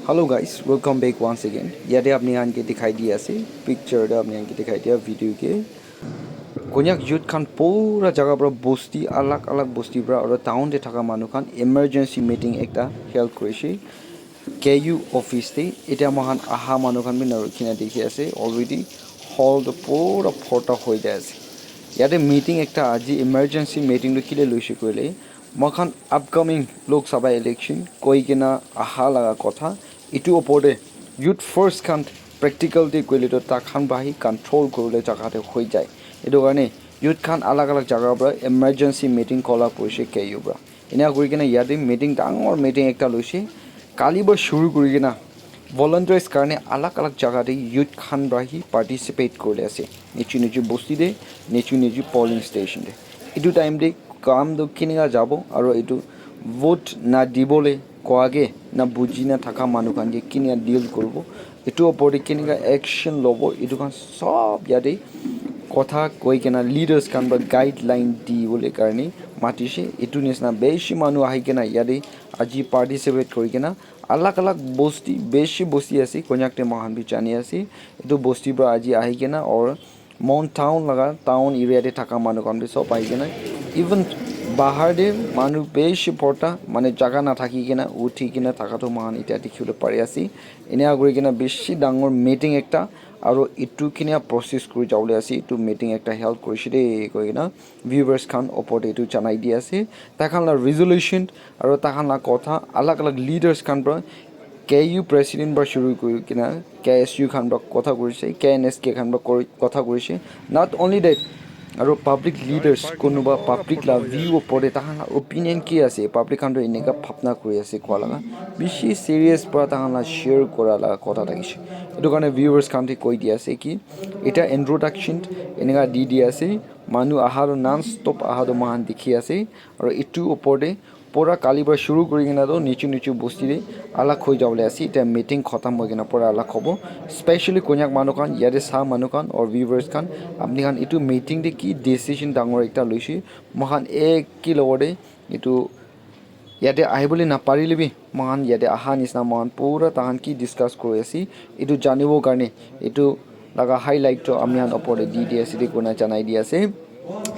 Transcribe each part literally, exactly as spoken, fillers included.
Hello guys, welcome back once again. ইয়াতে আপুনি আনকি দেখাই দি আছে, পিকচাৰ এটা আপুনি আনকি দেখাই দিয়া ভিডিঅ'কে। Konyak youth khan pura jaga pra bosti, alag alag bosti pra aru town te thaka manu khan emergency meeting ekta held kurise K U office te. Etia moikhan aha manu khan bi narukhi na dikhi ase already. Hall tu pura phorta hoi jai ase. Yate meeting ekta aji emergency meeting tu kile loise koile, moikhan upcoming Lok Sabha election koi kena aha laga kotha, etu opor te youth force khan practical te koile to takhan bahi control kuribole jaga te hoi jai. Etu karne youth khan alag alag jaga pra emergency meeting kola purise K U pra. Ena kuri kena yate meeting, dangor meeting ekta loise. Kali pra shuru kuri kena volunteers karne alag alag jaga te youth khan pra hi participate kurile ase, nichu nichu bosti te, nichu nichu polling station te. Etu time te kam tu kenika jabo aru etu vote na dibole koa ke na buji na thaka manu khan ke kenika deal kuribo, etu opor te kenika action lobo, etu khan sob yate kotha koi kena leaders khan pra guideline dibole karne matise. Etu nisna bishi manu ahi kena yate aji participate kuri kena alag alag bosti, bishi bosti ase, Konyak te moikhan bi jani ase. Etu bosti pra aji ahi kena or Mon town laga, town area te thaka manu khan bi sob ahi kena, even bahar te manu bishi bhorta, mane jaga nathaki kena uthi kena thaka toh moikhan etia dikhibole pari ase. Enia kuri kena bishi dangor meeting ekta, aro etu kenia process kuri jabole ase, etu meeting ekta held kurise de koi kena viewers khan opor te etu janai di ase. Tai khan la resolution aro tai khan la kotha alag alag leaders khan pra, K U president pra shuru kuri kena K S U khan pra kotha kurise, K N S K khan pra kori, kotha kurise. Not only that, aro public leaders, kunuba public la view opor te tai khan la opinion ki ase, public khan toh eneka bhabna kuri ase koa laga, bishi serious pra tai khan la share kura laga kotha thakise. Etu karne viewers khan te koi di ase ki, eta introduction eneka di di ase, manu aha toh non stop aha toh moikhan dikhi ase, aro etu opor te pura kali pra shuru kuri kena toh nichu nichu bosti te alag hoi jabole ase. Eta meeting khotom hoi kena pura alag hobo. Specially Konyak manu khan, yate sa manu khan or viewers khan, apni khan etu meeting te ki decision dangor ekta loise, moikhan ek ki logor te etu yate ahibole naparile bi, moikhan yate aha nisna moikhan pura tai khan ki discuss kuri ase, etu janibo karne etu laga highlight toh ami khan opor te di di ase de koina janai di ase.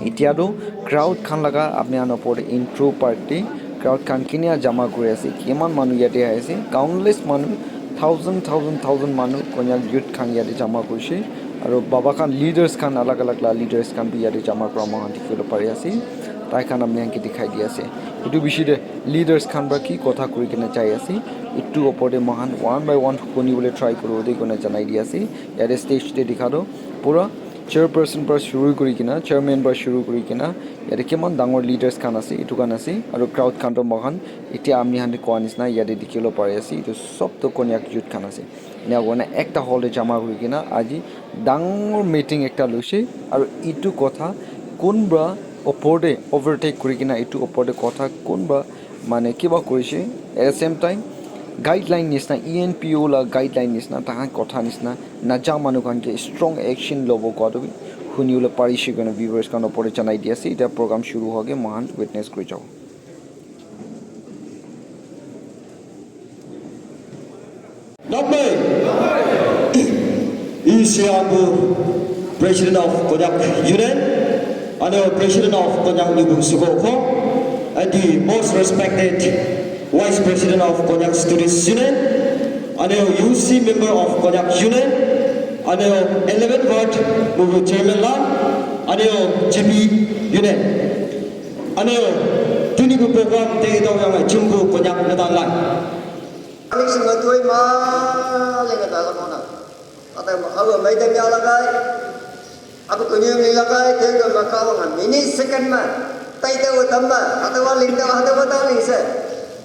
Etia toh crowd khan laga apni khan opor te intro part te crowd khan kinia jama kuri ase, kiman manu yate ahi ase, countless manu, thousand, thousand, thousand manu Konyak youth khan yate jama kurise. Aro baba khan, leaders khan, alag alag la leaders khan bi yate jama kura moikhan dikhibole pari ase. Tai khan apni khan ke dikhai di ase. Etu bishi te leaders khan pra ki kotha kuri kena jai ase, etu opor te moikhan one by one huni bole try kuribo de koina janai di ase. Yate stage te dikha toh pura chairperson pra shuru kuri kena, chairman pra shuru kuri kena, yate kiman dangor leaders khan ase, etu khan ase. Aro crowd khan toh moikhan etia ami khan te koa nisna yate dikhibole pari ase, etu sob toh Konyak youth khan ase. Enia kurina ekta hall te jama kuri kena aji dangor meeting ekta loise, aro etu kotha kunba opor te overtake kuri kena etu opor te kotha kunba mane kiba kurise, at the same time guideline nisna, E N P O la guideline nisna, tai khan kotha nisna, naja manu khan ke strong action lobo koa toh bi huni bole parise koina viewers khan opor te janai di ase. Eta program shuru hoa ke moikhan witness kuri jabo. Nambai. Isi abu President of Konyak Union, ano President of Konyak Nyubung Suko Kho, and the most respected Vice President of Konyak Students Union, ano U C member of Konyak Union, ano eleven Ward Mubu Chairman la, ano G P Union, ano tuni bu program te ito yang jumbu Konyak Nadan la. Alik sing matui ma lenga dala mona. Ata awa mai dam ya lagai. Abu kunyu mi lagai, te ko ma ka wa mini second ma. Tai ta wa tam ma, ata wa ling ta wa, ata wa ta ling se.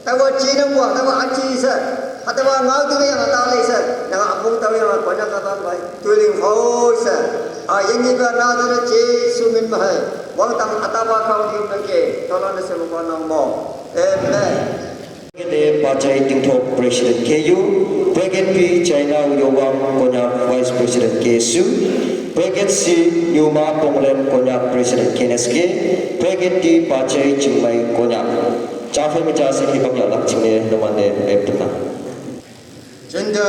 Ta wa chi na wa, ata wa achi se. Ata wa ngau tu ya ata le se. Na apung ta ya ko na ka ta bai. Tu ling ho se. A yin ni ba na da Jesu min ma hai. Wang tam ata wa ka ling ma ke. Ta la na se mo na mo. Amen. Bracket A Pachai Tingthok President K U, Bracket B China Uyowang Konyak Vice President K S U, Bracket C Yuma Ponglem Konyak President K N S K, Bracket D Pachai Chingmai Konyak. Chafai mi chase hibak ya lak chingne namande eptuna. Jenda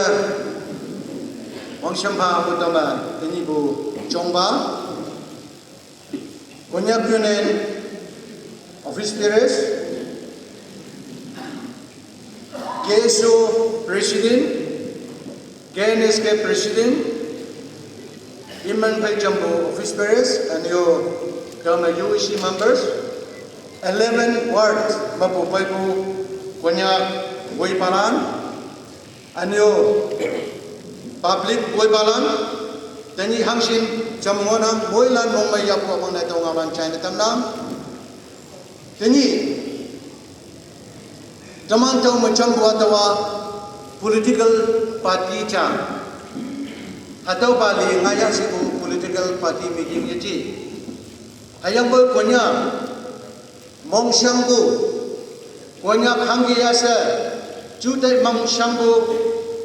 Wangshampa Utama, Tenibu Chongba, Konyak Union Office Bearers, K S O President, K N S K President, Iman Pei Jambu Office Bearers, and your Dama U E C members, eleven Ward, Mapu Paipu, Konyak Waipalan, and your public Waipalan, Teni Hangshin, Jamona, Moilan, Mongmai Yapu, Mangna Tonga, China Tamnam, Teni, Taman tau macam buat tawa political party cha. Hatau bali ngaya sibu political party meeting yaji. Hayang bo Konyak mongshang bu, Konyak hanggi yasa, jutai mongshang bu,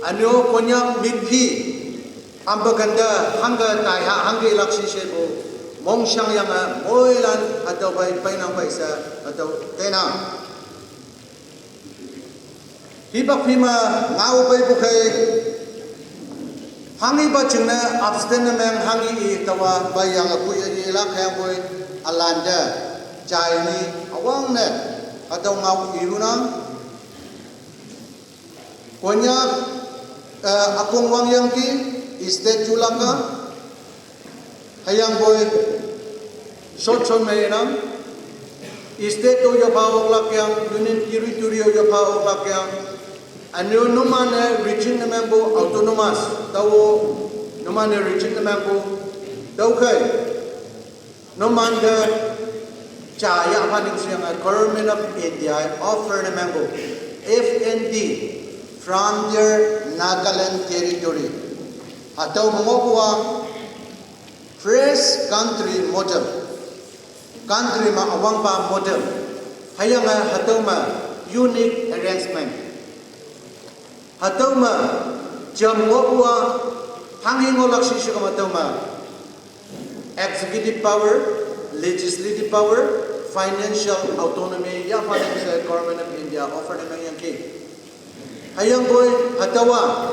anyo Konyak mitpi, ampa ganda hangga taiha hanggi laksi sibu, mongshang yang a, moilan hatau bai painang bai sa, hatau tenang. Hibak hima ngau bai bukai. Hangi ba chingna abstain na meng hangi i tawa ba yang aku ya i lak yang boi alanda. Chai ni awang ne atau ngau i runang. Konyak, eh, akung wang yang ki, state julaka, hayang boi, short short me inam, state to yapa oklak yang, Union Territory yapa oklak yang, anu numane region na membo autonomous, tawo numane region na membo, tau kai. Numanda cha ya paning siang a Government of India offer na membo F N D, Frontier Nagaland Territory. Hatau mengokwa fresh country model. Country ma awangpa model. Hayang a hatau ma unique arrangement. Hatau ma jam ngokwa hanging ngolak sisi kama hatau ma executive power, legislative power, financial autonomy, ya paling sa Government of India offer na yang ki. Hayang boi, hatawa,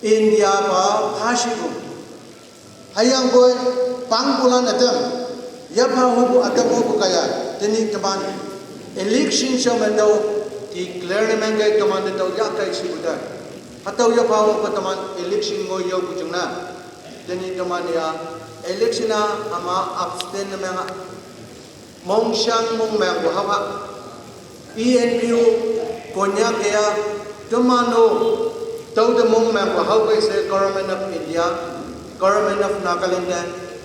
India pa pashiku. Hayang boi, pangkulan atam, ya pa hubu atam hubu kaya, teni teman, election sa mandau, declare na mengkai teman tau ya kai sibuta. Hatau ya pa hubu teman, election ngo yo bujungna. Teni teman ya, election a ama abstain na menga. Mongshang mong meng bu hawa. E N P O Konyak ya, temano, tau de mong meng bu hawa se Government of India, Government of Nagaland,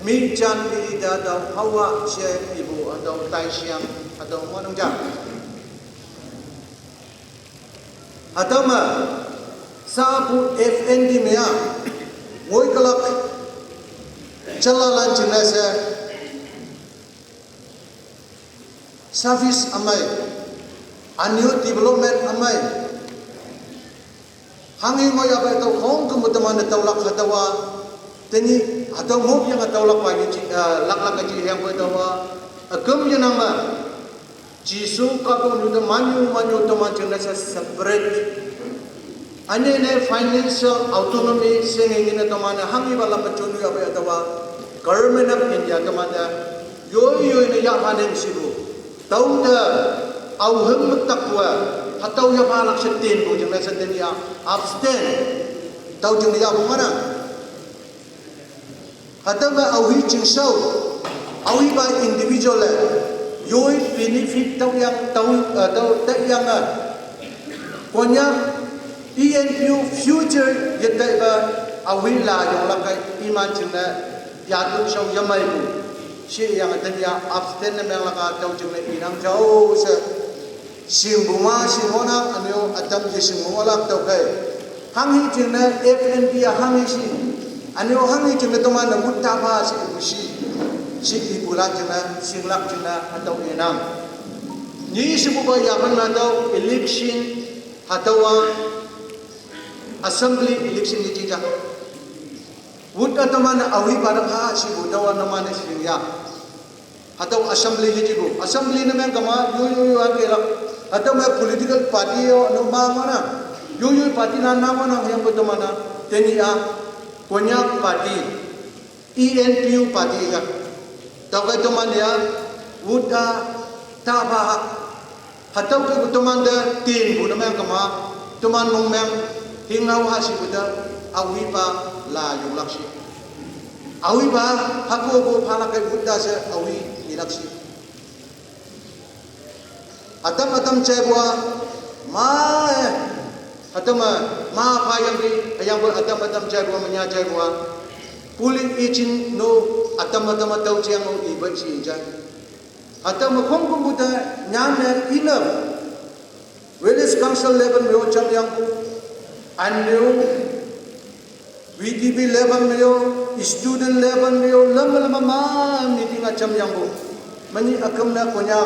mi chan mi da da hawa se ibu atau tai siang atau manang jam. Atama, sapu F N D mea, ngoi kalak, chalalan chingnasa, service amai, anyo development amai, hangi ngoi abai tau hong kemutaman taulak hatawa, teni, atau ngop yang taulak pai ji, eh, lak lak ji yang bai tawa, agam yang nama, Jisu kapung nu de manyu manyu teman cheng na sa separate. Ane ne financial autonomy sengeng ina teman hangi bala pachunu ya ba ya tawa. Government of India teman da. Yo yo ina ya manen sibu. Tau da au heng metak wa. Hatau ya balak setin bu cheng na sa den ya abstain. Tau cheng ya bu mana. Hatama awi chingsau, awi ba individual le, yoi benefit tau yang tau, eh, tau tak yang a. Konya E N P O future yetai ba awi la yong lakai iman chingna yatu sau yamai bu. Si yang atan ya abstain na meng laka tau chingna inang jau se. Simbuma, simbona, anyo atam je simbuma lak tau kai. Hang hi jingna F N P a hang hi si. Anyo hang hi jingna toma na mutta pa si ibu si. Si ibu lak jingna, singlak jingna, atau enam. Ni sibu ba yapan na tau election, hatawa assembly election ni jija. Wut atama na awi pada pa si bu tawa nama na si ya. Hatau assembly hi jibu. Assembly na meng kama, yo, yo, yo, ake lak. Hatau meng political party yo, no ma mana. Yoyo party na na wana yang ko tomana, teni a, Konyak party, E N P O party ya. Tau kai tomana ya, wuta, ta ba ha. Hatau kai ko tomana da, tin bu na meng kama, toman mong meng, hingau ha si wuta, awi pa, la yung lak si. Awi pa, hako ko pala kai wuta se, awi, ilak si. Atam atam chai bua, ma, eh. Atam, eh, ma pa yang di, yang bua atam atam chai bua, manya chai bua. Pulin ichin no, atam atam atau chiang o ibai si injai. Atam kong kong buta, nyan eh, enough. Village council level myo cham yang bu. Anyo, V D P level myo, student level myo, lama lama ma meeting a cham yang bu. Mani akam na konya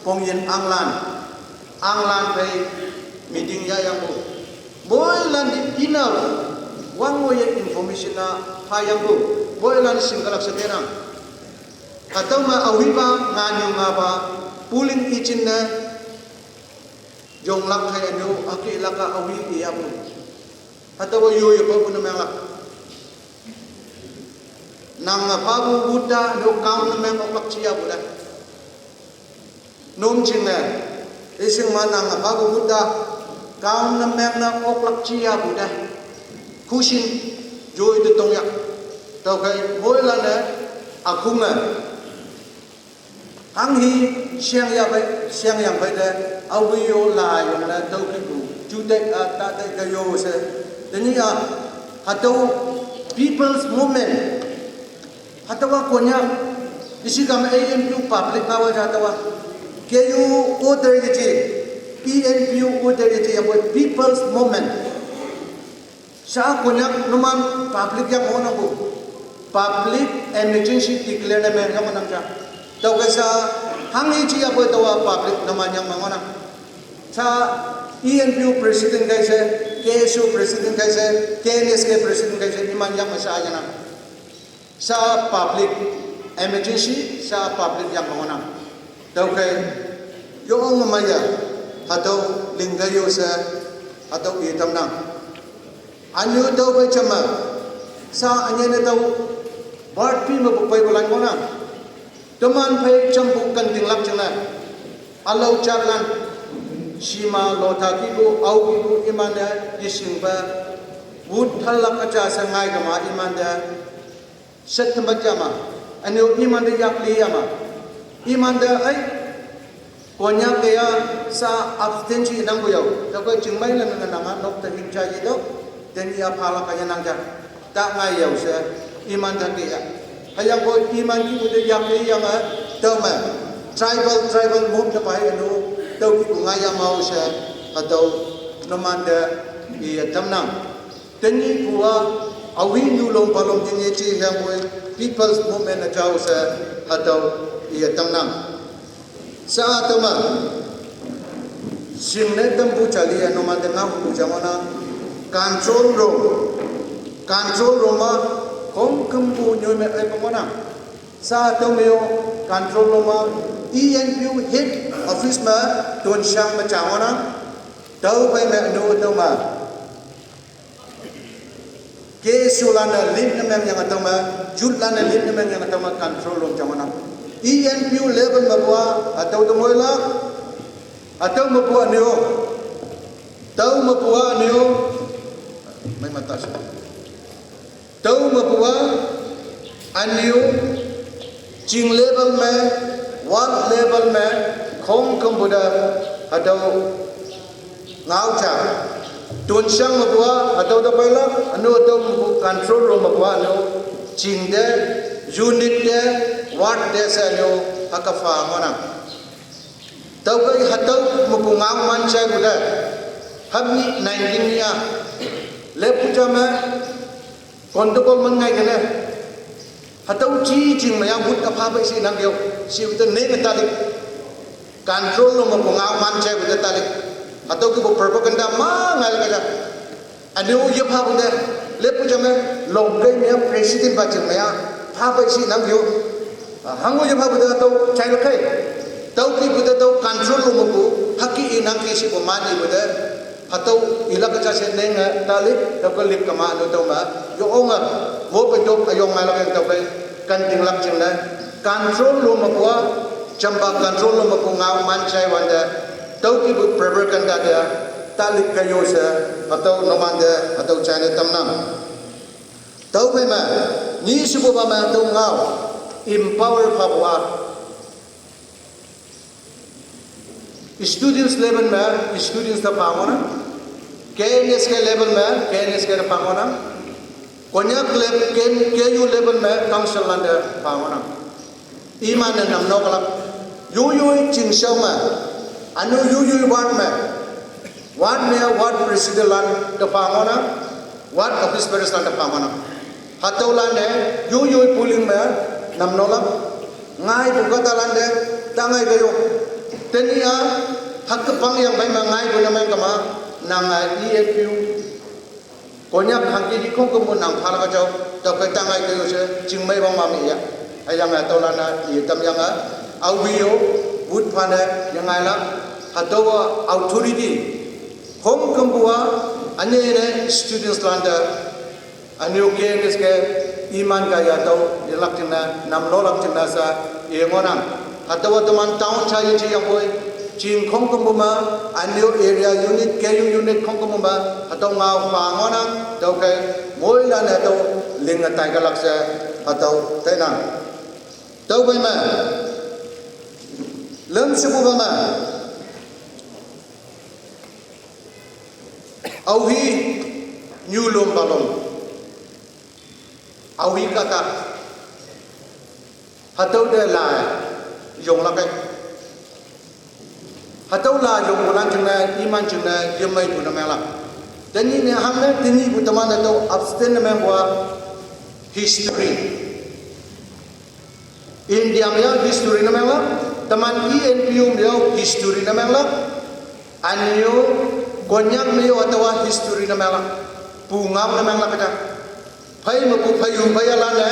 kong yin anglan. Anglan pai meeting ya yang bu. Boi lan di ina wang wo ye information na pa yang bu. Boi lan singkalak sa terang. Atau ma awi ba nganyo nga ba pulin ichin na jong lak hai anyo aki laka awi iya bu. Hatau yo yo pa bu na meng lak. Nang apa bu buta no kau na meng oklak chia bu da. Nom ching eh. Ising ma nang apa bu buta kau na meng na oklak chia bu da. Kusin yo itu tong yak. Tau kai boi lan eh. Akung eh. Hang hi siang ya bai, siang yang bai de, awi yo la yo na tau ki bu. Ju te a ta te ka yo se. Teni a, hatau people's movement. Hatau a konya, isi kam A N P U public na wa hatau a. K U order ye ji, P N P U order ye ji, yang bai people's movement. Sa Konyak numan public yang mo nang bu. Public emergency declare na meng yang mo nang ja. Tau ka sa hang ichi ya bu tau a public numan yang mo nang. Sa E N P U president kai se, K S U president kai se, K N S K president kai se, iman yang ma sa ya nang. Sa public emergency, sa public yang mo nang. Tau kai, yo ong ma ya, hatau lingga yo sa, hatau itam nang. Anyo tau bai chama, sa anya ne tau, bar pi ma bu pai balan mo nang. Teman pai cham bu kan ting lak chang na. Alau char lan, sima lo ta ki bu, au ki bu iman ya, ising ba, wut thal lak acha sa ngai kama iman ya. Set tempat jama. Anyo iman de yak li yama. Iman de ai. Konya kaya sa abstain si nang bu yau. Tau kai chingmai lan na nama nok ta hing cha yi do. Teni a pala kaya nang ja. Ta ngai yau se. Iman de kaya. Hayang ko iman ki bu de yak li yama. Tau ma. Tribal, tribal mum ta pai anu. Tau ki bu ngai yama u se. Atau numan de iya tam nang. Teni kua awi nu long palong teni chi yang wei people's movement a jau se hatau iya tam nang. Sa atama sing ne tam bu chali ya numan de ngam bu jang ona control room. Control room ma kong kem bu nyu me ai pamona. Sa atau me yo control room ma E N P U head office ma tun shang ma jang ona. Tau bai me anu tau ma. Ke sulan a lit na meng yang atau ma, jut lan a lit na meng yang atau ma control room jang ona. E N P U level ma bua, atau tu ngoi la, atau ma bua nio, tau ma bua nio, mai mata sa. Tau ma bua, anio, ching level me, ward level me, khong kem buda, atau Ngau cha. Tun shang ma bua, atau da pai la, anu atau ma bu control room ma bua, anu ching de, unit de, ward de se anu, haka fa ngona. Tau kai hatau ma bu ngau man chai bu de. Hab ni nineteen ni a. Le puja ma, Kon to kol man ngai kene. Hatau chi ching ma yang but apa ba isi nang kyo. Si uta ne ngatalik. Control lo ma ko ngau man chai uta talik. Hatau ki bo propaganda ma ngai la kaja. Anu ye pa uta. Le pu jame long kai me president ba ching ma ya. Pa ba isi nang kyo. Hango ye pa uta tau chai la kai. Tau ki uta tau control lo ma ko. Haki i nang ki si ko mani uta. Hatüo ilak ja she nenge talik, tüoke lik kema anu tüome, yonge, mo pe dok ayong ngailak yang tüope, kantinglak jingne, control lo me pua, jampa control lo me pu ngao man jai wante, tüo kipu prepare kanta te, talik kayo she, hatüo numante, hatüo jaine tamnang. Tüophei me, ni shepupa me tüo ngao, empower phapu-a. Students level me, students te pha ngohnang. K N S K level me, K N S K te pha ngohnang. Konyak level, K, K U level me, council lante pha ngohnang. Iman-e namno kalak. Yuyoi chingshao me. Ünu yuyoi ward me. Ward me, ward president lan te pha ngohnang. Ward office bearers lan te pha ngohnang. Hatüolan-e, yuyoi polling me, namnolak. Ngaipu kahtalan te, tangai keyo. Tenyih-a, hake pangyang phei me ngaipu ne meng kema, nang-a E N P O. Konyak hangki ji khongkümpu nang phalak jao, tüoke tangai keyo she, chingmei wangma me ya. Hüyange hatüolan-a, iye tamyange, aowe-o, wut phane, yangailak, hatüowa authority. Khongkümpu-a, ünyei ne students lante, ünu K N S K iman kaiye tüo, yelak jingne, namnolak jingne she, ye ngohnang. Hatüowa teman town ja yeji yangpoi, ching khongkümpu me, ünu area unit, K U unit khongkümpu me, hatüo ngao pha ngohnang, tüokhei, moilan-e hatüo, linge taikalak she, hatüo tainang. Tüophei me, lüm shepupa me, aohi, nyulom palom. Aohi kahta. Hatüo te la, yonglak kei. Hatüo la yongpulan jingne, iman jingne, yemeipu ne menglak. Tenyih ne hangne, tenyihpu teman-e tüo abstain ne mengpu-a history. India me-a history ne menglak, teman E N P O me-o history ne menglak, ünu Konyak me-o hatüowa history ne menglak, pungao ne menglak ja. Phei mepu phei yu phei yalan-e,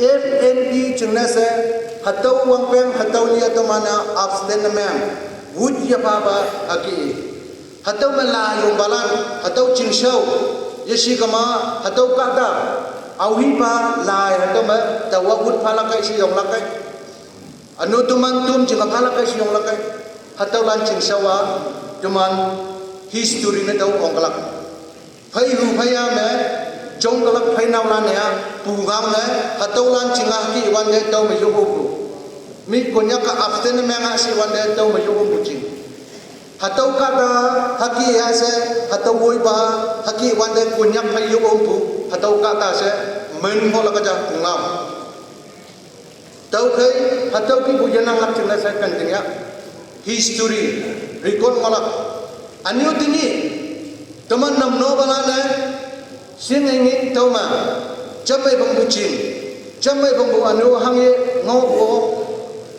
F N D jingne she, hatüo wangpeng, hatüo li-a teman-e abstain ne meng, wut yepapa hüke. Hatüo me la yongpalan, hatüo chingshao, yeshi kema, hatüo kahta, aohipa, lai hatüo me, taowa wut phalak kei she yonglak kei. Ünu teman tom jinge phalak kei she yonglak kei. Hatüolan chingshao-a, teman history ne tüo ongkelak. Phei hu phei ya me, jongkelak phei naolan-e-a, pungao ne, hatüolan jinge hüke wante tüo me yoppu. Mi Konyak-a abstain ne meng-a she wante tüo me yoppu jing. Hatüo kahta, hüke ya she, hatüo woipa, hüke wante Konyak phei yoppu, hatüo kahta she, men ngohlak ja pungao. Tüokhei, hatüo kihpu yenanglak jingne she kanting ya. History, record ngohlak. Ünu tenyih, teman namnopalan-e, shinge ngin tüome, jammei pangpu jing, jammei pangpu ünu hangye ngohpu,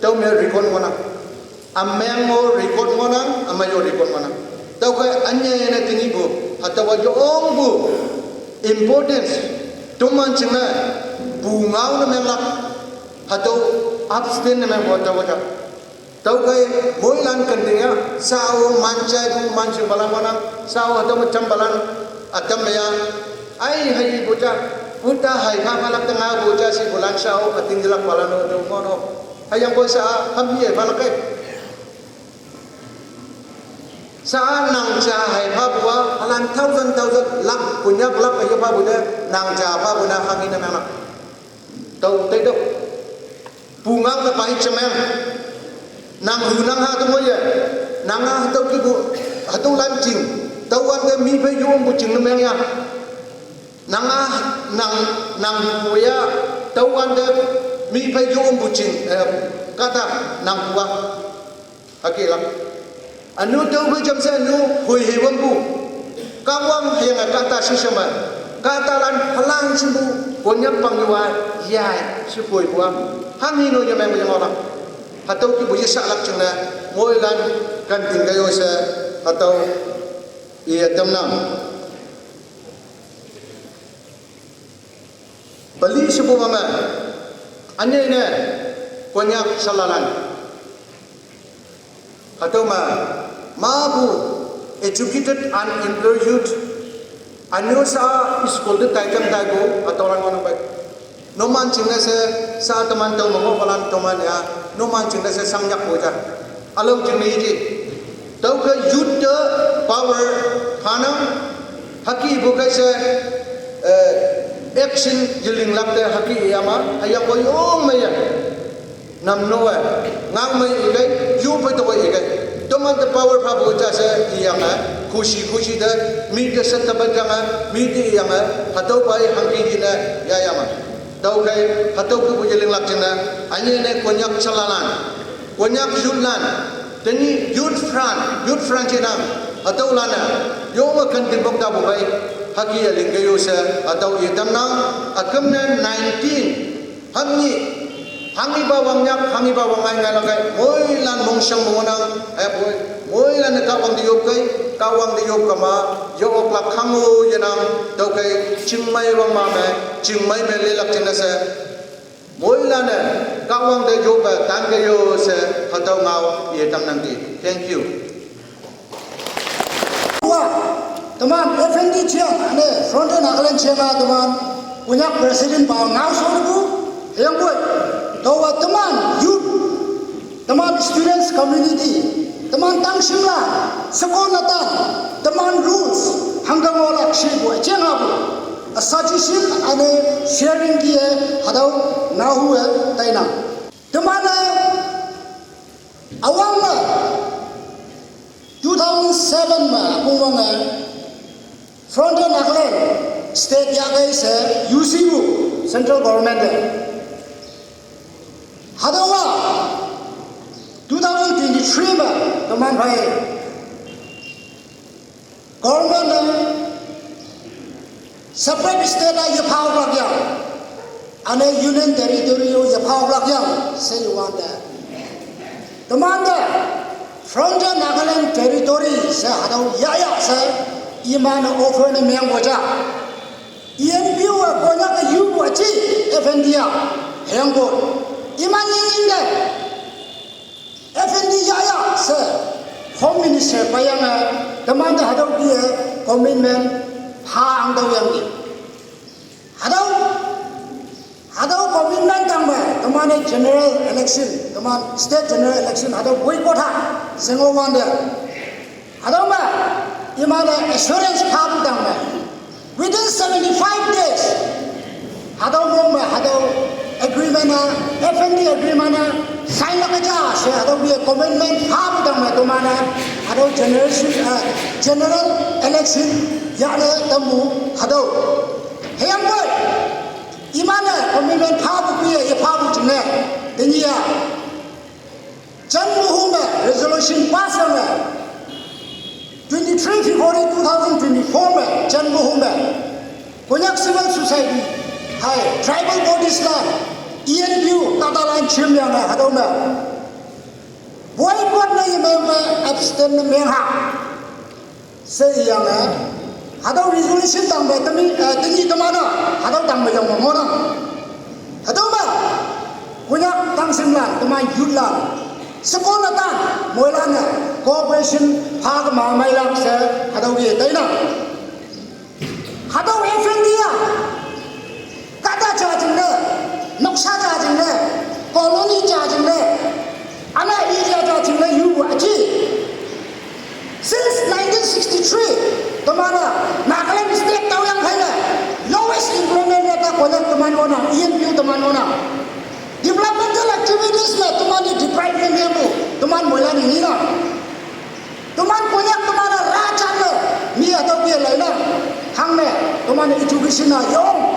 tüome record ngohnang. Ümeng-o record ngohnang, ümei-o record ngohnang. Tüokhei ünyei ne tenyihpu, hatüowa yongpu importance, toman jingne, pungao ne menglak, hatüo abstain ne mengpu tüowa ja. Tüokhei, moilan kanting ya, shao man jaipu man jingpalan ngohnang, shao hatüo me jampalan, ütam me ya. Ai haipu ja, uta hai pha phalak te ngaopu ja shepulan shao, ütinglakpalan-o, tüo ngoh-o. Hüyangpoi sha, ham ye phalak kei. Sha nang ja hai phapu-a, halan thousand, thousand, lakh, Konyak lakh ye phapu te, nang ja phapu ne hanghe ne menglak. Tüo teitüoh. Pungao ne pai jemeng. Nang hu nang ha te ngoiye. Nang-a hatüo kihpu, hatüolan jing. Tüowante mi phei yoppu jing ne meng ya. Nang-a, nang, nang pu ya. Tüowante mi phei yoppu jing, eh, kahta nang pu-a. Hükelak. Ünu tüophei jamshe ünu hoi hei wampu. Kahwang hüyange kahta shisheme. Kahtalan halan shimpu, Konyak pangnyuwa, yai, shepoipu-a. Hanghe no yemeng yengohlak. Hatüo kihpu yeshalak jingne, moilan, kanting kayo she, hatüo, iye tamnang. Peli shepupa me, ünyei ne, Konyak shalalan. Hatüo me, mapu, Educated unemployed youth. Anyo sa school de tai kam tai go atoran ngono bai. Noman chingnese sa teman tau mengo palan teman ya. Noman chingnese sang yak boja. Along chingne iji. Tau ke youth de power panang haki bukai se, eh, action yeling lakte haki iyama ayang ko yong maya. Nam no eh, ngang mai igai, yu pai to igai. Toman te power pha bo cha se iyang eh, khushi khushi de, mi de set ta ba jang eh, mi de iyang eh, hatau pai hangki ji ne, ya ya ma. Tau kai, hatau ku bu yeling lak jing ne, anye ne Konyak chalalan, Konyak youth lan, teni youth front, youth front ji nang, hatau lan eh, yo ma kan tin bok da bu bai, haki yeling ke yo se, hatau itam nang, akam ne nineteen, Hangi, hangi ba wang nyak, hangi ba wang ngai ngai lakai. Moi lan mong shang mong nang, eh, moi, moi lan ka wang di yop kai, ka wang di yop kama, yo ok lak khang o ye nang, tau kai, ching mai wang ma me, ching mai me le lak ching na se. Moi lan eh, ka wang de yop eh, tan ke yo se, hatau ngau, ye tam nang di. Thank you. Wa, teman F N D chair, ane Frontier Nagaland chair ma teman, Konyak president ba ngau so bu, yang buat, tawa teman youth, teman students community, teman tang shimla, sekon atan, teman rules, hanggang olak shi bu, cheng abu, a suggestion ane sharing kiye, hadau ngau hue, taina. Teman eh, awang na, two thousand seven ma, akung wang eh, Frontier Nagaland State ya kai se U C U Central Government de. Hadawa two thousand twenty-three ma teman bai government de separate state a ye phao lak yang, ane Union Territory yo ye phao lak yang se yu wan de. Teman de Frontier Nagaland Territory se hadau ya ya se iman offer ne meng boja. E N P O a Konyak ke yu wa chi F N D ya heng bo. Iman yin yin de F N D ya ya se Home Minister pa yang a teman de hadau ki commitment ha ang dau yang di. Hadau Hadau commitment tang ba, teman e general election, teman state general election, hadau boycott ha, sengo wan de. Hadau ba, iman e assurance pha bu tang ba. Within seventy-five days, hadau mong ba, hadau agreement na, F N D agreement na, sign la kaja, se hadau bi commitment pha bu tang ba, teman e, hadau generation, eh, general election, ya le tamu, hadau. Heyang boy, Iman e commitment pha bu kuye, ye pha bu jingne. Teniya. Jan muhu me resolution pass me. Twenty-three February two thousand twenty-four me, jan muhu me. Konyak civil society, hai, tribal bodies la, E N P O, tata line chim yang na, hadau me. Boycott na ye me, me abstain na me ha. Se iyang eh. Hadau resolution tang ba temi, eh, temi temana. Hadau tang ba yang mona. Hadau ba. Konyak tang simlan, teman youth lan. Sekolah tan, moilan eh. Cooperation, pha kama mai lang se, hadau ye taina. Hadau F N D ya. Kata cha jingne, noksa cha jingne, colony cha jingne, ana area cha jingne yu achi. Since nineteen sixty-three, temana Nagaland state tau yang hai na, lowest employment rate ta Konyak teman ona, E N P O teman ona. Developmental activities me teman ni deprive ne bu, teman moila ni ni na. Teman Konyak teman ra chan le, mi atau bi lai na. Hang ne, teman education na yong.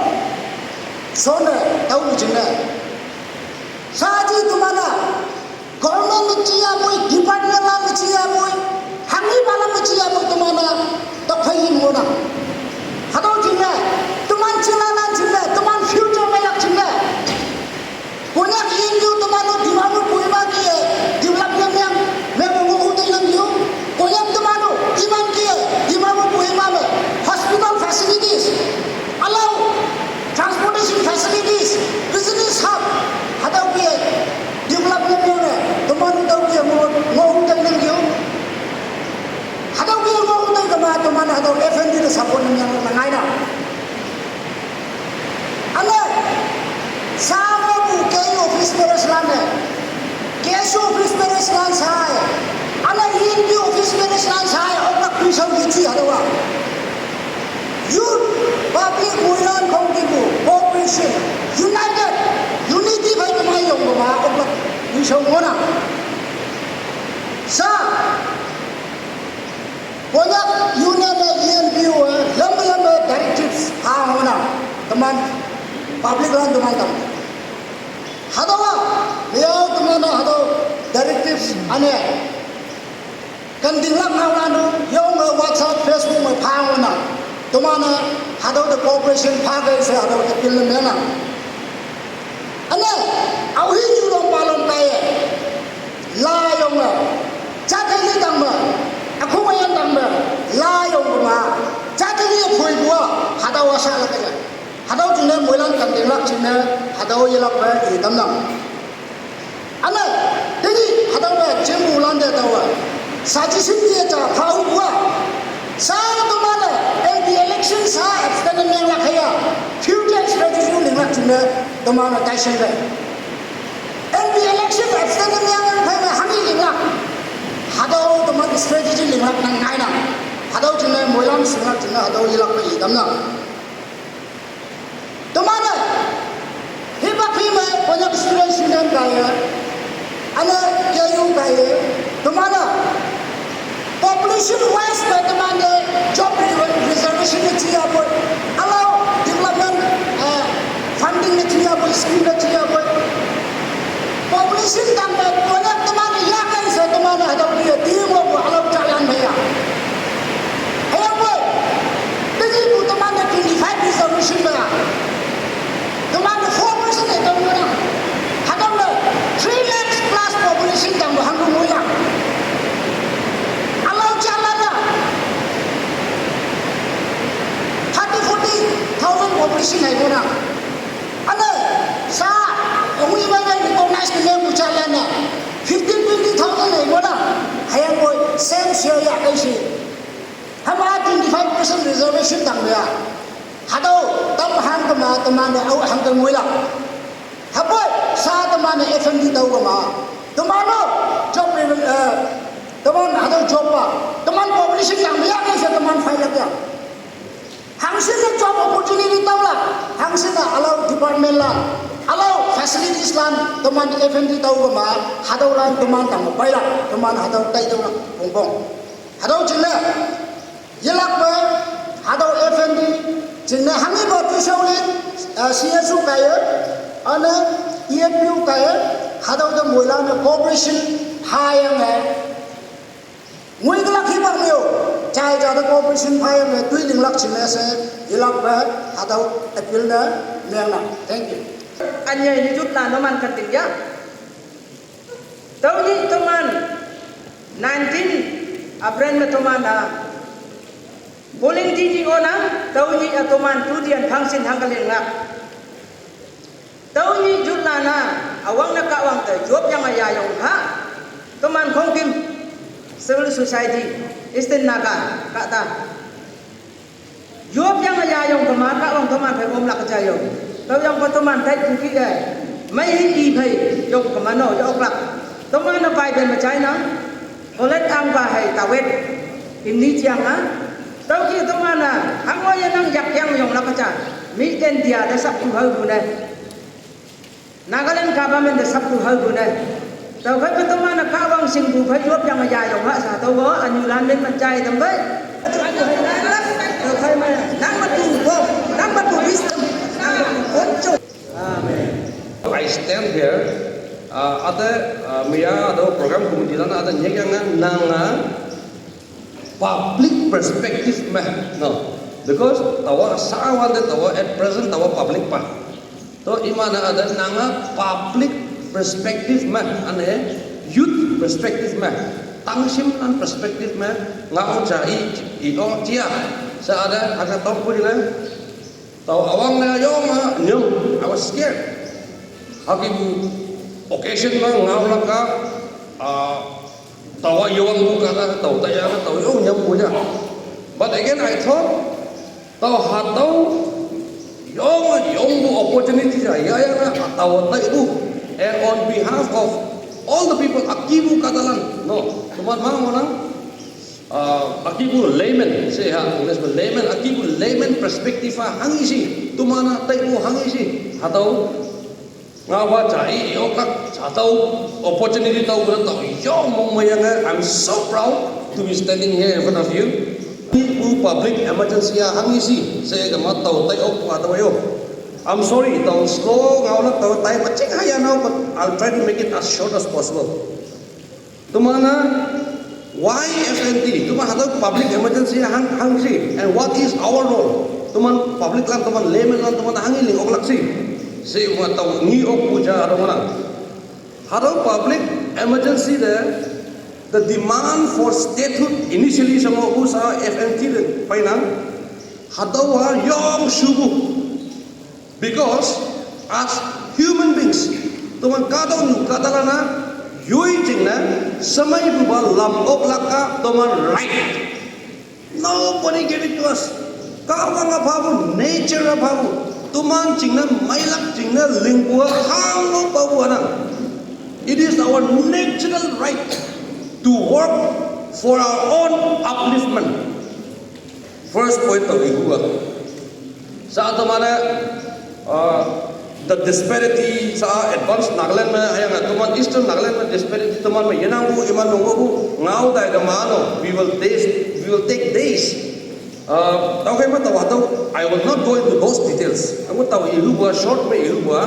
So ne, tau jin ne. Saji teman na, government me chia bui, department la me chia bui, hang ni bala me chia bui teman na, ta phai yin mo na. Hadau jin ne, teman chila lan jin ne, teman future me yak jin ne. Konyak yin yu teman u Dimapur Kohima ki ye development yang me mo u te yang yu. Konyak teman u iman ki ye Dimapur Kohima me hospital facilities, alau transportation facilities, business hub, hadau ki ye development yang me teman u dau ki ye mo mo u te yang yu. Hadau ki ye mo Hatüo F N D te support ne meng ne ngainang. Üne, sa mepu K U office bearers lan-e, K S U office bearers lan sai, üne E N P O office bearers lan sai, oklak toishao yeji hatüowa. Youth, public, moilan khongkümpu cooperation, united, unity phei kemai yong kema oklak toishao ngohnang. Sa, Konyak Union-e E N P O-e lam lam-e directives ha ngohnang, teman public lan teman tam. Hatüowa, liao teman-e hatüo directives üne kentinglak ngaolan-o yonge WhatsApp, Facebook me pha ngohnang. Teman-e hatüo te cooperation pha kei she hatüo te appeal ne menang. Üne, aohi nyulom palom kaiye, layonge, jateli tangme, ükhong üyan tangme, layong kema, jateli phoipu-a, hatüowa shalak kaiye. Hatüo jingne moilan kentinglak jingne, hatüo yelakpe i tamnang. Üne, tenyih hatüope jempulan te taowe suggestion ye ja phahupu-a, sa teman-e M P election sa abstain ne menglak hüya, future strategy linglak jingne teman-e taishingpe. M P election abstain ne menglak phei me hanghi linglak, hatüo teman strategy linglak nang ngainang. Hatüo jingne moilan shinglak jingne hatüo yelakpe i tamnang. Teman-e, hipak hi me Konyak Students' Union kaiye, üne K U kaiye, teman-e, population wise me teman-e job re-, reservation ne jiyapoi, ülao development, eh, funding ne jiyapoi, scheme ne jiyapoi. Population tangme Konyak teman-e yakai she teman-e hatüo kaiye team-o ülao jalan meiya. Hüyangpoi, tenyihpu teman-e twenty-five reservation me, teman-e four percent-e tao ngohnang. Hatüo me three lakhs plus population tangpu hangpu ngoiya. Ülao jalan-a thirty, forty thousand population hei ngohnang. Üne, sa, ongui mei mei recognize ne mengpu jalan-e fifteen, twenty thousand hei ngohnang. Hüyangpoi same share yahkei she, hüma twenty-five percent reservation tangme-a, hatüo tam hang kema teman-e ao hangke ngoilak. Hüpoi sa teman-e F N D tüo kema, teman-o job re-, eh, teman hatüo job-a, teman population tangme yakai she teman fight lak ya. Hangshinne job opportunity taolak, hangshinne ülao department lan, ülao facilities lan teman F N D tüo kema, hatüolan teman tangme peilak, teman hatüo taitüolak pongpong. Hatüo jingne yelakpe, hatüo F N D jingne hanghipa toishao li, eh, C S U kaiye, üne E N P O kaiye, hatüo te moilan-e cooperation phayange, ngoikelak hipak me-o, jai ja te cooperation phayange toi linglak jingne she, yelakpe hatüo appeal ne mengnang. Thank you. Ünyei ni jutlan numan kenting ya. Tüonyih teman nineteen April me teman-a polling jiji ngohnang, tüonyih-a teman tutian function hangke linglak. Tüonyih jutlan-a üwangne Kahwang te jopyange yayong ha, teman khongküm civil society, Eastern Naga kahta jopyange yayong kema Kahwang teman phei omlak jayong. Tüoyangpoi teman taipu kih-e, mei hi i phei yong kema no ye-oklak. Teman-e Bible me jainang, Goliath ahngpa hei David imni jeang-a. Tüoke teman-a hango yenang yakyang yonglak ja, mi India te sappu haopu ne, Nagaland government te sappu haopu ne. Tüokhei me teman-e Kahwang shingpu phei jopyange yayong ha sha tüo-o ünyulan min me jai tampe. Tüokhei me nang mepu, nang mepu wisdom, nang mepu poncho. I stand here, uh, ate, uh, mia ate program committee lan ate nyekyange nang, uh, public perspective me, no. Because taowa sawante taowa at present taowa public pa. To iman-e ate nange public perspective me, üne youth perspective me, tangshimlan perspective me, ngao ja i, i-o jia. She ate hüke tokpu jingne, tao üwangne yonge nyüm, I was scared. Hükepu occasion me ngaolak-a, ah, taowa yewangpu kahta, tao taiyange, tao yong nyampu ja. But again, I thought, tau hatau yong yong bu opportunity ja ya ya na hatau tai bu. And on behalf of all the people, akibu katalan, no, teman mau mana? Uh, akibu layman, say ha, English layman, akibu layman perspective ha hangisi, tumana tai bu hangisi hatau. Nga ba chai yo kak chatau opportunity tau guna tau yo mong mayang. I'm so proud to be standing here in front of you. Ni bu public emergency a hangisi se ga ma tau tai ok pa tau yo. I'm sorry, tau slow ngau la tau tai maching haya now, but I'll try to make it as short as possible. Tumana, why F N T? Tuman hatau public emergency hang hangsi, and what is our role? Tuman public lan, tuman layman lan, tuman hangi ling ok laksi. Si ma tau ngi ok puja hatau mana? Hatau public emergency de, the demand for statehood initially sama usa F N T de painang. Hatau wa yong shubu. Because as human beings, tuman kadau nu kadalana yui jingna samai buba lam ok laka tuman right. Nobody gave it to us. Kawang a babu, nature a babu. Tuman jingna mailak jingna lingkua hango babu anang. It is our natural right to work for our own upliftment. First point tau ihuga. Sa tumana, uh, the disparity sa advanced Nagaland ma ayang tuman Eastern Nagaland ma disparity tuman ma yenang bu iman nunggu bu ngau dai da mano. We will days, we will take days. Uh, tau kai ma tau hatau, I will not go into those details. Aku tau ihuga, short ma ihuga.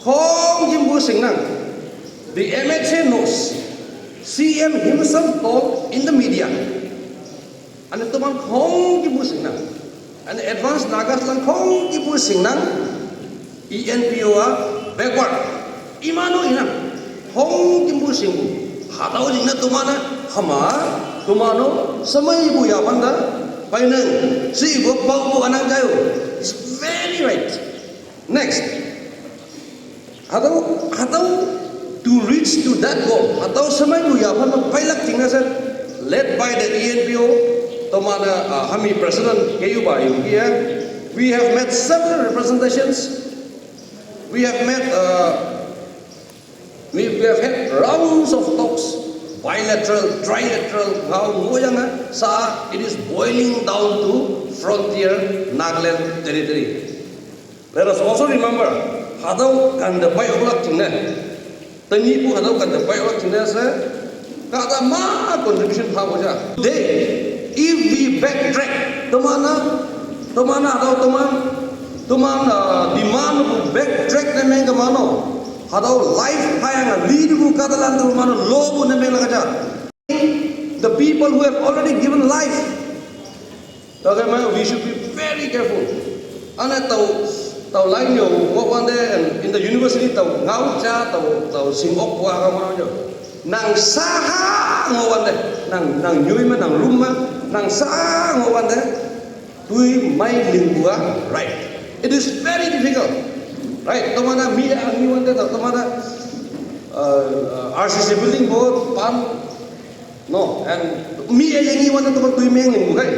Hong jimbu singnang. The M H A knows. C M himself told in the media. Ane tuman hong jimbu singnang. Ane advanced Nagas lan hong jimbu singnang. E N P O a backward. Imano inang. Hong jimbu singbu. Hatau jingna tumana hama tumano samai bu ya panda. Painang si bu pau bu anang jayo. It's very right. Next. Hatau, hatau to reach to that goal. Hatau samai bu ya panda pailak jingna sa led by the E N P O. Tomana, uh, hami president K U ba ibu kia. We have made several representations. We have made, uh, we, we have had rounds of talks, bilateral, trilateral, ngau ngoyanga sa it is boiling down to frontier Nagaland territory. Let us also remember, hatau kan the pai oklak jingne. Tangi pu hatau kan the pai oklak jingne se, kata ma contribution pha boja. Today, if we backtrack, tomana, tomana hatau toman, toman, uh, demand bu backtrack ne meng kemano. Hatau life hayang lead bu kata lan tomano lo bu ne meng lakaja. The people who have already given life. Okay, man, we should be very careful. Ana tau, tau line yo, ngo wande, and in the university tau ngau cha, tau, tau sing ok wa ka ma yo. Nang saha ngo wande, nang, nang nyui ma, nang rum ma, nang saha ngo wande, tui mai ling bua, right? It is very difficult, right? Tomana mi a ngi wande, tau tomana, uh, uh, R C C building board, pan, no, and mi a yang iwan de tuma tui meng ling bukai.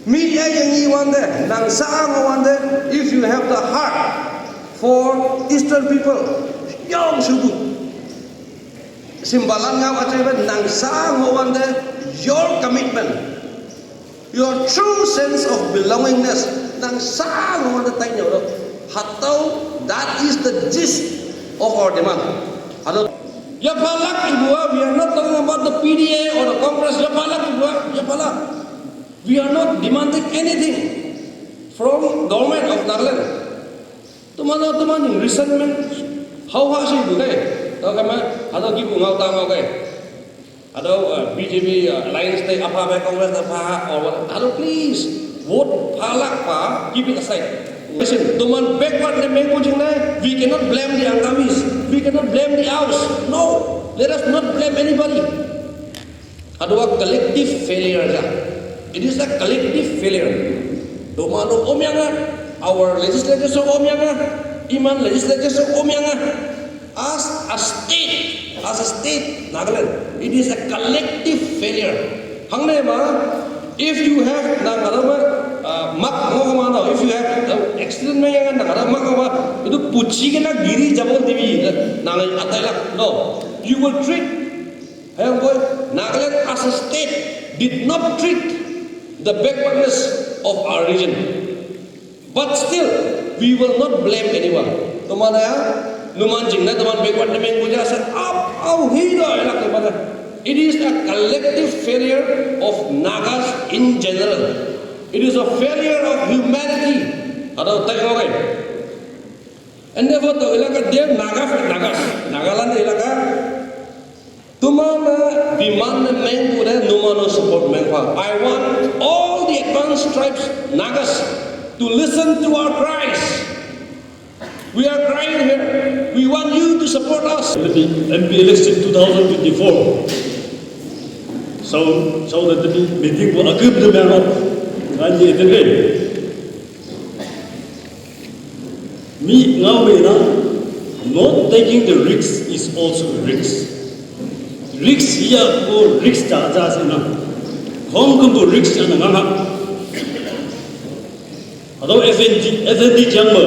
Mi a yang iwan de, nang sa ngo wan de, if you have the heart for Eastern people, yong sugu. Simbalan ngau ache ba nang sa ngo wan de, your commitment, your true sense of belongingness, nang sa ngo wan de tai nyo do. Hatau, that is the gist of our demand. Hatau. Ya palak ibua, we are not talking about the P D A or the Congress. Ya palak ibua, ya palak. We are not demanding anything from government of Nagaland. Tomana, tomana resentment. How ha si bu kai? Tau kama, hatau kibu ngau ta ngau kai. Hatau, uh, B J P, uh, alliance te apa ba Congress apa ha, or what? Hatau please, vote palak pa, keep it aside. Listen, toman backward ne meng bujing ne, we cannot blame the Angamis, we cannot blame the Aus. No, let us not blame anybody. Hatau a collective failure ja. It is a collective failure. Tomano om yanga, our legislatures om yanga, iman legislatures om yanga. As a state, as a state, Nagaland, it is a collective failure. Hangne ma, If you have nang ada ma, ah, mak ngo ma no, if you have, uh, accident ma yang nang ada mak ma, itu puchi ke na giri jabol dibi, nang atai lak. No, you will treat. Hey boy, Nagaland as a state did not treat the backwardness of our region. But still, we will not blame anyone. Teman ya, numan jingna teman backward na meng puja sa up au hi do ilak teman. It is a collective failure of Nagas in general. It is a failure of humanity. Ada tak oke. And therefore, to ilaka dia Naga, Nagas, Nagaland ilaka. Tumana demand meng pure numano support meng pa. I want all the advanced tribes, Nagas, to listen to our cries. We are crying here. We want you to support us. Tadi M P election two thousand twenty-four. So, so that tadi meeting ko agum de mero. Kan ye tadi. Mi ngau me na, not taking the risk is also a risk. Risk ya ko risk ta ja se na. Hong kong ko risk ya na ngam ha. Atau F N D, F N D jang me.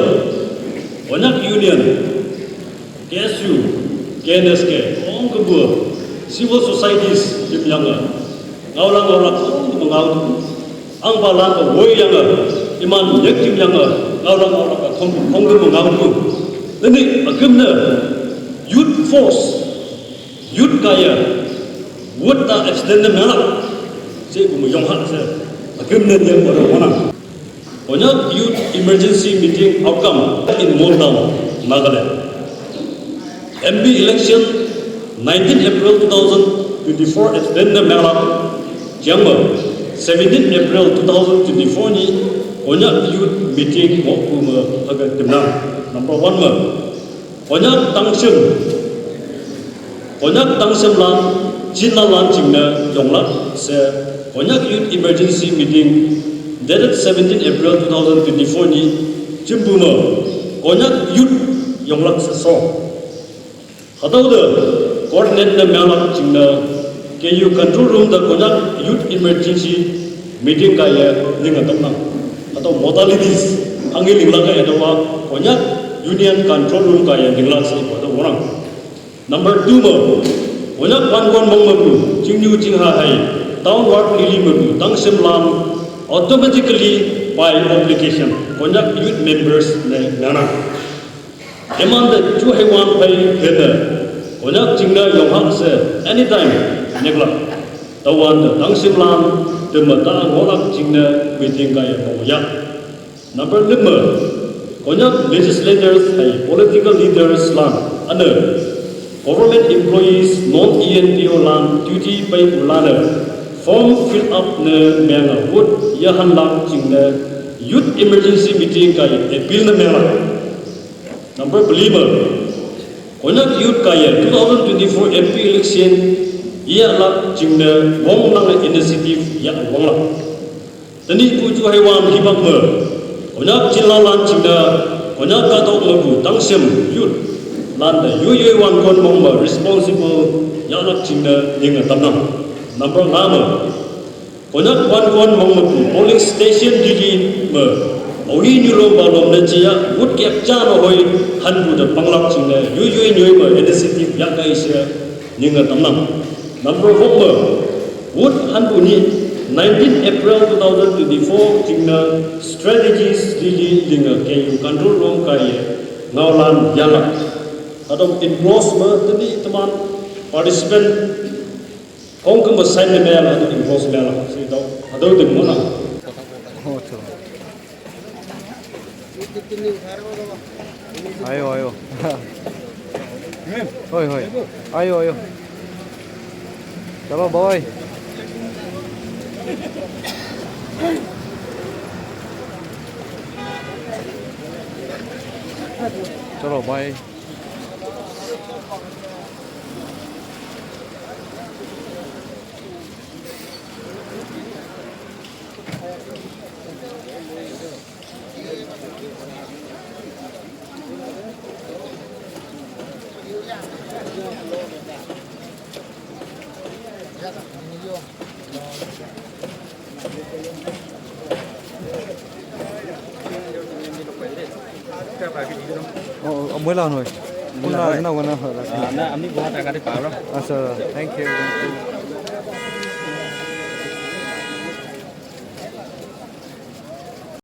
Konyak Union, K S U, K N S K, hong kong ko civil societies jim yang a. Ngau lang ngau lang hong kong ngau. Ang ba lan ka woi yang a, iman yak kim yang a, ngau lang ngau lang ka kong, kong kim ngau tu. Tadi agim na youth force, youth kaya, wut ta extend na melak. Se bu yong ha se. Agim na yang ba na. Konyak Youth Emergency Meeting outcome in Moltam, Nagaland. M P election nineteen April two thousand twenty-four at Dendamela, Jangma, seventeen April two thousand twenty-four ni Konyak Youth Meeting Mokuma Haga Timnang. Number one ma, Konyak Tangshim, Konyak Tangshim lan, Chinla lan Chingna Yongla, se, Konyak Youth Emergency Meeting, dated seventeen April two thousand twenty-four ni, Chimbuma, Konyak Youth Yonglak se so. Hatau de, coordinate na melak chingna, K U control room da Konyak Youth Emergency meeting kaya ning atam nang. Hatau modalities, hangi linglak kaya dawa, Konyak Union control room kaya linglak si pada orang. Number two ma, Konyak wan kon mong mabu, chingyu chingha hai, town work lili mabu, tang sim lang, automatically by obligation, Konyak youth members ne nana. Eman da chu hai wan pai hena, Konyak chingna yong ha se, anytime, nekla. Tawan da tang sim lang, tema da ngolak chingna meeting kaya mong ya. Number lima, Konyak legislators hai political leaders lan, ana, government employees non E N P O lan, duty pai u lan, form fill up na menga vote yahan lang chingna youth emergency meeting kaya appeal na menga. Number lima, Konyak youth kaya two thousand twenty-four M P election ya lak chingna wong lang initiative ya wong lak. Tani pu chu hai wan hibak ma. Konyak chila lan chingna, Konyak katok ma pu tangsim youth. Lan da yui yui wan kon mong ma responsible ya lak chingna ning a tamnam. Number lama. Konyak wan kon mong ma pu polling station dili ma. Awi nyulo ba lom na chiya, wut kyak cha ma hoi, han pu da panglak chingna, yui yui nyui ma initiative ya kai siya, ning a tamnam. Number four ma. Wut hanbu ni nineteen April two thousand twenty-four chingna strategies lili linga K U control room kaya ngaulan yala. Adong engross ma tani teman participant kong kama sign na mela adong engross mela. Si tau adong din mo na. Ayo, ayo. Hoi, hoi. Ayo, ayo. Chalo, bye. Chalo, bye. Oh, oh, mui la noi. Mui la noi. Na, na, na, na. Ah, na, amni gua ta kati paro. Asa, thank you.